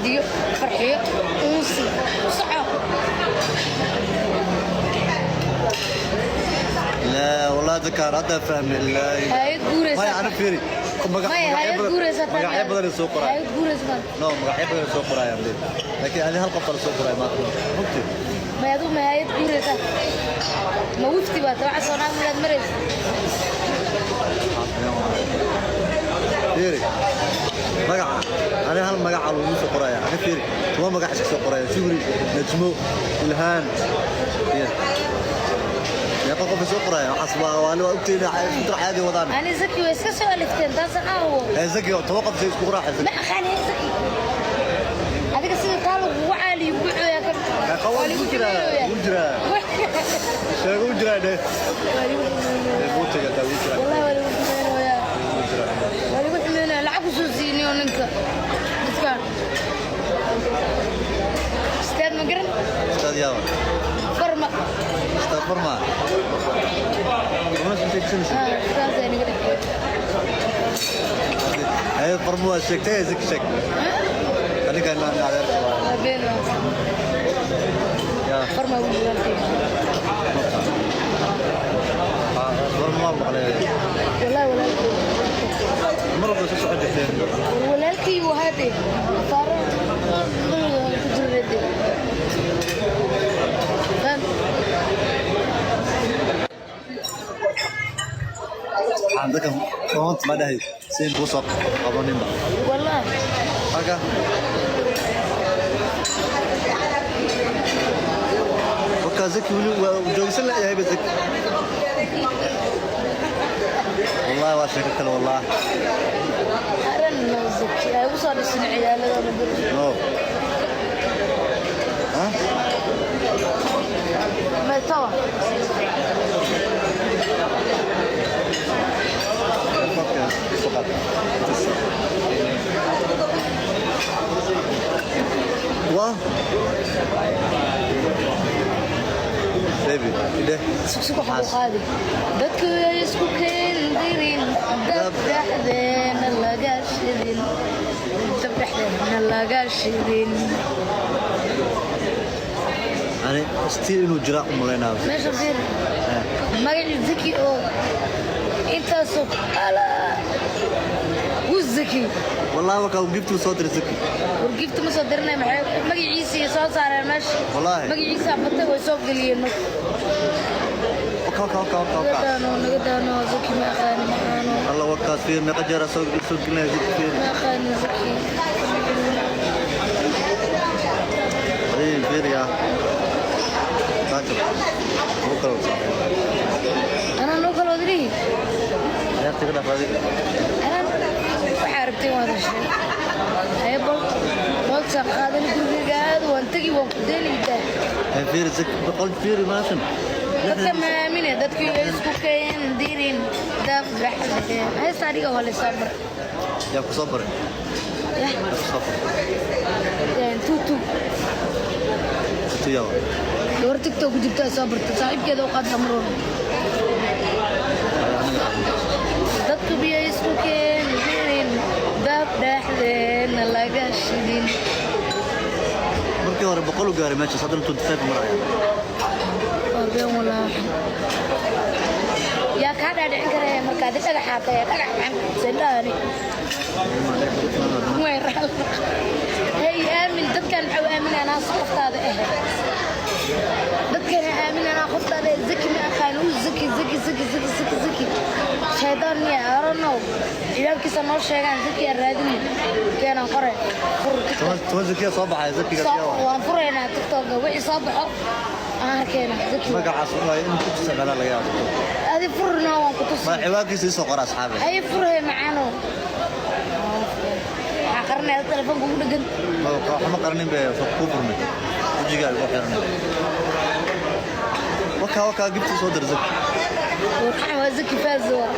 Xamdiyo, Farxiyo, Uunsi, soco. Laa wallahi, dadkaan hadda fahmay. Laa. Hay'ad guuraysa. Maya, ana fiiri. Maya, hay'ad guuraysa. Magacyo badan soo qoray. Hay'ad guuraysa. No, magacyo badan soo qorayaan leed, laakiin ani hal qof la soo qoray maanta, mugti. Maya, adigu ma hay'ad guuraysa? Ma wifti baa tawaca soo naag miyaad maraysa? Fiiri magaca, ani hal magaca lagu soo qoraya. Ani fiiri, 10 magac iska soo qoraya: Shukri, Najmo, Ilhaan. Fiiri meeqa qof soo qoraya. Waxaas waa ogteyna isku dar caadi wadaan. Ani Zaki way iska soo alifteen, taasan aawo. Ee Zaki oo 10 qof isku qoraya. Ma aqaani Zaki. Adiga sida taa lagugu caaliyo buuxooyaa kan. Meeqa waa ugu jiraa, ugu jiraa, sheego u jiraa dheh. Ee buu tagay taa ugu jiraa. Wallahi waa lagu xumeynooyaa. Ugu jiraa. Waa lagu xumeynooyaa. Lacag ku soo siiniyo ninka dadkaan. Istaad ma garan. Ustaad yaaba. Farma. Ustaad Farma. Kuma soo sheegsanaysa. Ah, saasay naga dhigtay. Ay, Farma waa sheegtay. Zaki sheeg. Aniga inaan adeerka waa. Waa been waa. Yaa. Farma ugu walaalkay. Farma waa maqlay. Wallahi walaalkay. Mar walba soo socon jirteen. War walaalkay wuu haade faaro ku jirnade. Waxaan dadkan toont ma dhahay siin kuu soo qabaninba. Wallahi. Halka warkaa Zaki weli waa joogsan layahay ba Zaki. Wallahi waa sheeko kale, wallahi. Aran no Zaki ay ugu soo dhisin ciyaaladooda bir. No, ha. Meetawa. Qofka soo qaad. Waa baby ide. Sugsug waxa ku qaadi dadku ay isku keendirin, dab dhexdeena laga shidin, dab dhexdeena laga shidin. Ani still inuu jiraa u malaynaa. Meesha fiir, magacii Zaki oo intaasoo ala wuu Zaki. Wallahi wakaa giftu soo diray Zaki. War gifta ma soo dirinay, maxay magaciisa soo saareen meesha? Wallaahi. Magaciisa batay, way soo geliyeen marka. Waka waka waka waka Naga waka. daano, naga daano. Zaki ma aqaani, ma aqaano. Alla, wakaas fiir, meeqa jeer soo gelinaya Zaki, fiir. Ma aqaani Zaki. Ay, fiir yaa taajir ugu kala wada. Anaa noo kala wadrihi. Ciyaarta ka dhaaf adiga. Anaa waxaa rabtay waad heshay. Haye, bal booltaan qaadan, gurigayga aad waan tegi, waan ku deelidaa. Ay, fiir Zaki 100, fiir maashan. Dadka ma aamine, dadku ay isku keendirin dab dhexdeen. Heesta adiga waa laysoo baray. Yaa ku soo baray? Yah. Yaa ku soo baray? Tutu. Tutu yaa? Gabar TikTok ku jirta ay soo bartay, saaxiibkeeda u qaadta mar walba. Dadku biyo isku keendirin, dab dhexdeena laga shidin. Markii hore 100 u gaaray meeshaas, haddana 25 maraya. Waa been walaahi. Yaa kaa dhaadhicin karaya marka adi dhagaxaa tahay? Dhagax maxaan sendhaani way raal. Hey, aamin dadkan. Maxaa u aamin anaa qoftaada eh? Dadkana aamin anaa qoftaada eh. Zaki ma aqaan uu Zaki, Zaki, Zaki, Zaki, Zaki, Zaki shaydaan miya? I don't know. Ciwaankiisa noo sheegaan. Zaki aan raadini keenan qore fur TikTok. 10 Zakiya soo baxaya Zakiga. Waan furaynaa TikToka, wixii soo baxo aan arkeynaa Zaki. Magacaas waa in ku isticmaalaa laga yaabo. Adi furna, waan ku tusi. Ma ciwaankiisa ii soo qora, asxaabe. Hay, furhe macaano. Waxaa qaranaya telefoonka ugu dhegan. Wax ma qarinin be, ku furmay wejigaa igu xiranay. Wakaa wakaa gifti soo dir Zaki. Warqacan waa Zaki Faazo waa.